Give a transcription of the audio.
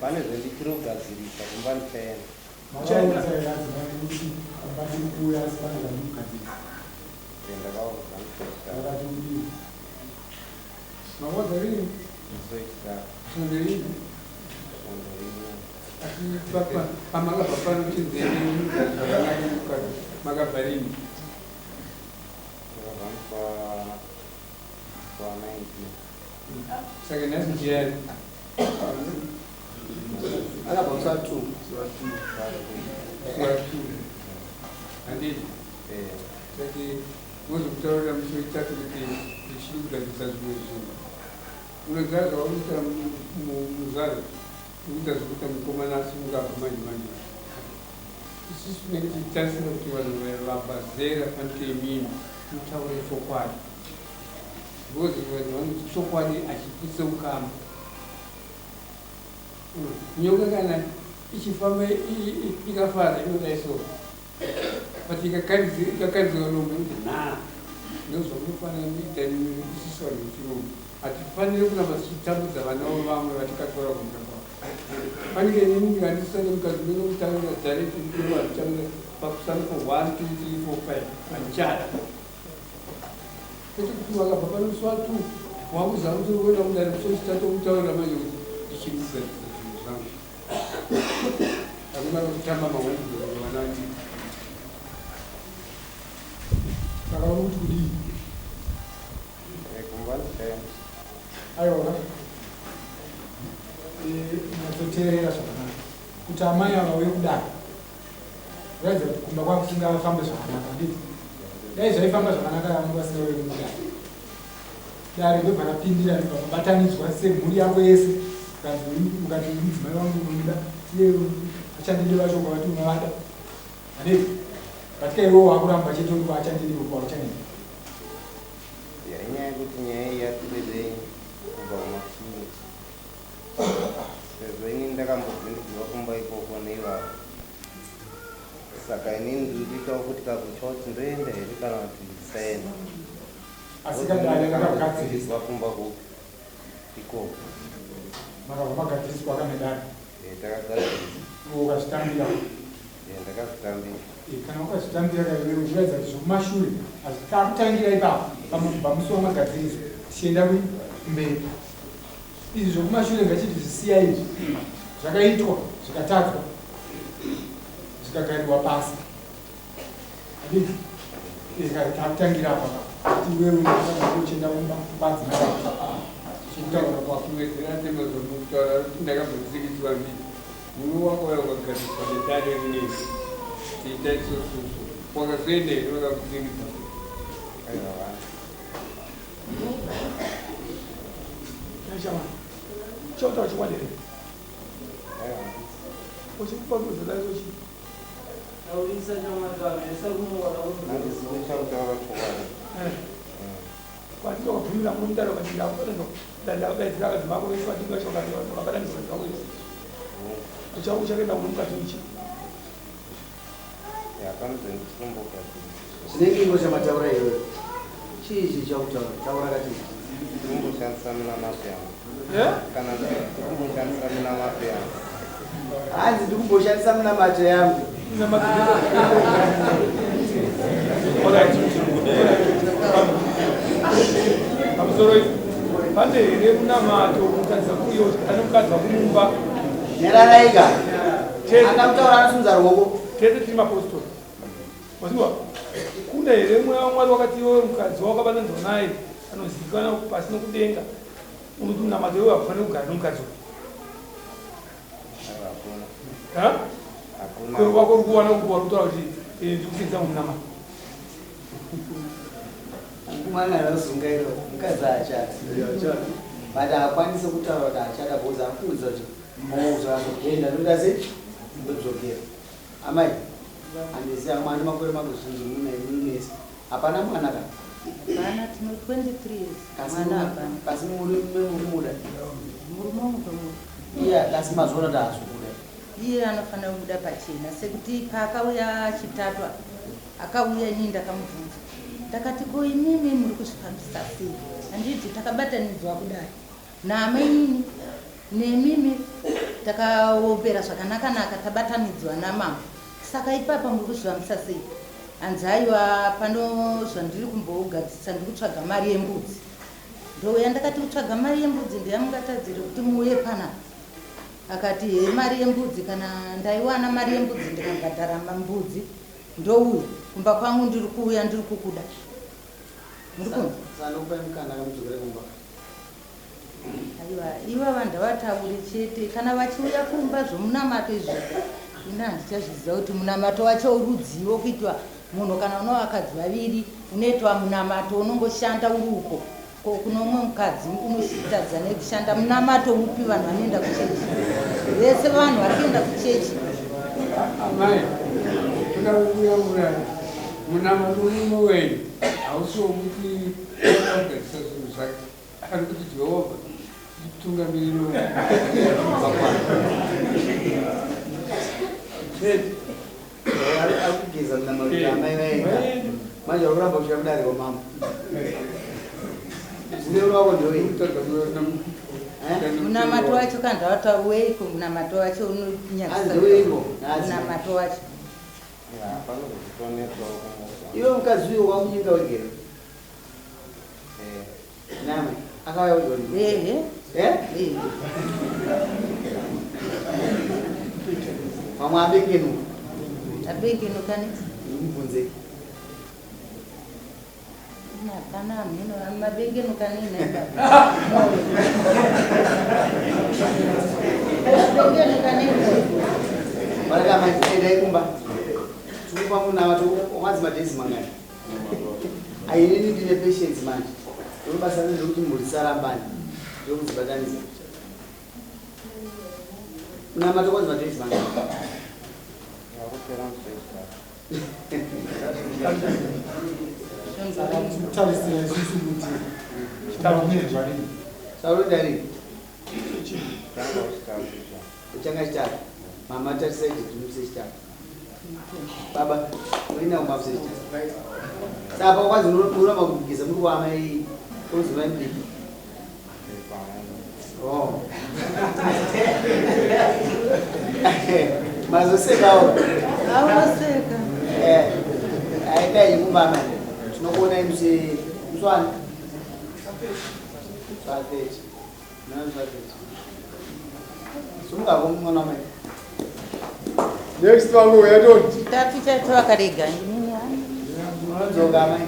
Pane zvendichiri kugadzirisa kumba ndichaenda. Makaudza here adzimai enyu kuti kumba ndiri kuuya asi pane zvandiri kugadzirisa? Ndakaudza musi wechitatu. Vakati kudii? Makaudza rini? Musi wechitatu. Svondo rini? Svondo rino. Asi pamakabva pano chinzi zvakanaka mukadzi makabva rini? Ndakabva musi wa 19. Saka nhasi ndiyani? Akabva musi wa 2. Musi wa 2. Handiti? Eh. Saka mozokutaurira musi wechitatu kuti ndichiri kugadzirisa zvimwe zvinhu. Unoziva zvauri kuita muzvare? Urikuita zvekuita mukomana asimuka abva manje manje. Isusu tinenge tichitarisira kuti vanhu vabva zera fanike imimi mutaure chokwadi. Because vanhu vanoti chokwadi hachiputse ukama. Nyoka kana ichifamba ikafara inodai so. But ikakandizwa dombo inoti nhaa. Ndozvamunofanira kuita isusu vanhu vechirungu. Hatifaniri kuramba tichitambudza vana vevamwe vatikatora kumba kwavo. Fanike inini ndikandisane mukadzi ndinomutarira direct ndinovatamira pakusana for 1 2 3 4 5 handichada. Kwete kuti wakabva pano musi wa 2 wakuziva kuti uri kuenda kudare musi wechitatu wokutaurira manje kuti ndichiri kugadzirisa zvinhu zvangu. Hakuna kutamba mahumbwe vana vadiki. Saka uri kuti kudii? Kumba ndichaenda. Aiwa ka. Nyatsoteerera zvakanaka. Kuti amai ava vauye kudare. Kuratidza kuti kumba kwavo kusingafambe zvakanaka handiti? Dai zvaifamba zvakanaka vanga vasingauye kudare. Dare ndobva rapindira ndobva mabatanidzwa semhuri yako yese. Ukanzi ukati mudzimai wangu unomuda iye achandidi vacho ukavati unovada. Handiti? But ka iwewe wakuramba chete uri kwaachandidi uko hauchaendi. Ya, inyaya yekuti nyaya iyi yatirebei kubva kumashure. Sezvo inini ndakambobvindidzwa kumba ikoko neivavo. Saka inini ndiri kuitawo kuti kakutya kuti ndoenda here kana kuti ndisaenda. Asi kadare kakagadziriswa. Ndakambobvindidzwa kumba kupi ikoko. Makabva magadziriswa kana dare. Takagadzirisa. Iwe ukazvitambira. Ndakazvitambira. Kana ukazvitambira kaiwewe kuratidza kuti zvokumashure hazvitakutangira ipapo pamusi wamagadziriswa tichienda kumberi. Izvi zvokumashure ngachiti zvisiya izvi zvakaitwa zvikatadzwa zvikagarirwa pasi. Handiti? Takutangira apa kuti iwewe unofanira kuchienda kumba kwadzimai vako. Sokutaura kwako. Kuwedzera tema zvamukutaura kuti ndakambotsikidzwa ndii. Murume wako uya ukagadziriswa nedare rineri. Tiita isosusu. Wakazoenda here vakakutsikidza? Aiwa vana. Naishamani. Chota chokwadi here? Aiwa handisi. Uchikupakuza icho. Handisi kuchakutaura chokwadi. Kwatito wakabvumira munomutaro kati ndakadaidzira akadzi mako vese vadiki vacho vakabatanidza vakadzi vako vese. Uchakaenda kuno mukadzi uchi. Ya, pane zvendikumbogadzirisa. Zvinenge ingo chamataura iwe. Chii ichi chakutaura? Taura kati. Ndikumboshandisa minamato yangu. Eh? Kana ndikumboshandisa minamato yangu. Hanzi ndikumboshandisa minamato yangu. Alright. Pamusoro ipi? Pane here munamato mukadzi uyo ane mukadzi wakumumba? Nyararaika. Akakutaura anosunza ruoko. Tese tiri mapostori. Waziwa? Kune here mweya waMwari wakati iwewe mukadzi wakabatanidzwa naye anozivikanwa pasi nokudenga unoti munamato iwewe hakufaniri kugara nomukadzi uyu. Aiwa hakuna. Ha? Hakuna. Kwe wako uri kuwana kuwa kutaura kuti ndikusenza mumunamato. Mukomana anozungaira mukadzi haachada. But haakwanisi kutaura kuti haachada because akuudza kuti mozvazogenda ndoda sei ndodzokera. Amai, handizivi amwe ane makore makuzhinji mune munesi. Hapana mwana ka? Hapana, tino 23 years. Kasi Mwana hapana. Kasi murume muri muda. Murume wangu tomuda. Iye kasi mazuva ano haasi kuda. Iye anofanira kubuda pachena sekuti paakauya chitatu akauya inini ndakamubvunza. Ndakati ko imimi muri kuzvifambisa sei? Handiti takabatanidzwa kudai. Naamainini. Nemimi takaombera zvakanaka-naka tabatanidzwa namambo. Saka ipapa muri kuzvifambisa sei? Hanzi aiwa pano zvandiri kumbogadzirisa ndiri kutsvaga mari yembudzi. Ndouya ndakati kutsvaga mari yembudzi ndeyamungatadzire kuti muuye panapa. Akati he mari yembudzi kana ndaiwana mari yembudzi ndikabhadhara mbudzi ndouya kumba kwangu ndiri kuuya ndiri kukuda. Muri kunzwa? Sanokupai mukana kamudzokere kumba. Aiwa ivava ndavataure chete kana vachiuya kumba zvomunamato izvi ini handichazviziva kuti munamato wacho urudziwo kuitwa munhu kana una vakadzi vaviri unoitwa munamato unongoshanda uri uko ko kuno umwe mukadzi unoshitadza nekushanda munamato upi vanhu vanoenda kuchechi vese vanhu vari kuenda kuchechi Amai, toda kukuyamurai munamato mumwe wenyu hausi wokuti unogadzisa zvinhu zvake ari kuti Jehovha titungamirire kumba kwake. Chete. Ari kugeza munamato kuti amai vaenda. Manje vari kuramba kuchira kudare kwamambo. Muteuro wako ndewei? Munamato wacho kana ndawataweiko munamato wacho unonyadzisa. Hanzi ndeweiko? Munamato wacho. Iwe mukadzi uyo wakunyinga wegere. Name akauya kudoni. Ehe. Eh? Ehe. Mamwe abengenuka. Abengenuka ne? Mubvunze. Hapana mhino mabengenuka nei nhai baba. Mabengenuka nei moyo. Varaka mai endai kumba. Tikupa munamato wanzi madhezi mangani? Ainini ndine patience manje. Ndiro basa rino rekuti mhuri dzisarambane. Ndokudzibatanidza. Munamato kwanzi madhezi mangani? Yakupera musi wechitatu. Saka tiri kutarisira isusu kuti chitatu kunoendwa rini. Sauroenda rini? Changa chitatu cha. Changa chitatu. Mama tarisai kuti musi wechitatu. Baba, urina kumba musi wechitatu. Saka kwanzi unoramba kugeza muri kwaamai unozi mai mudiki. Oh. Mazosekawo. Awoseka. Eh. Aendai kumba amai. Tinokuonai musi musi wani? Musi wa 30. Nani musi wa 30? Sumukako mwana wamai. Next vangu yatoti. Chitatu chacho vakarega inini hani. Munodzoka amai.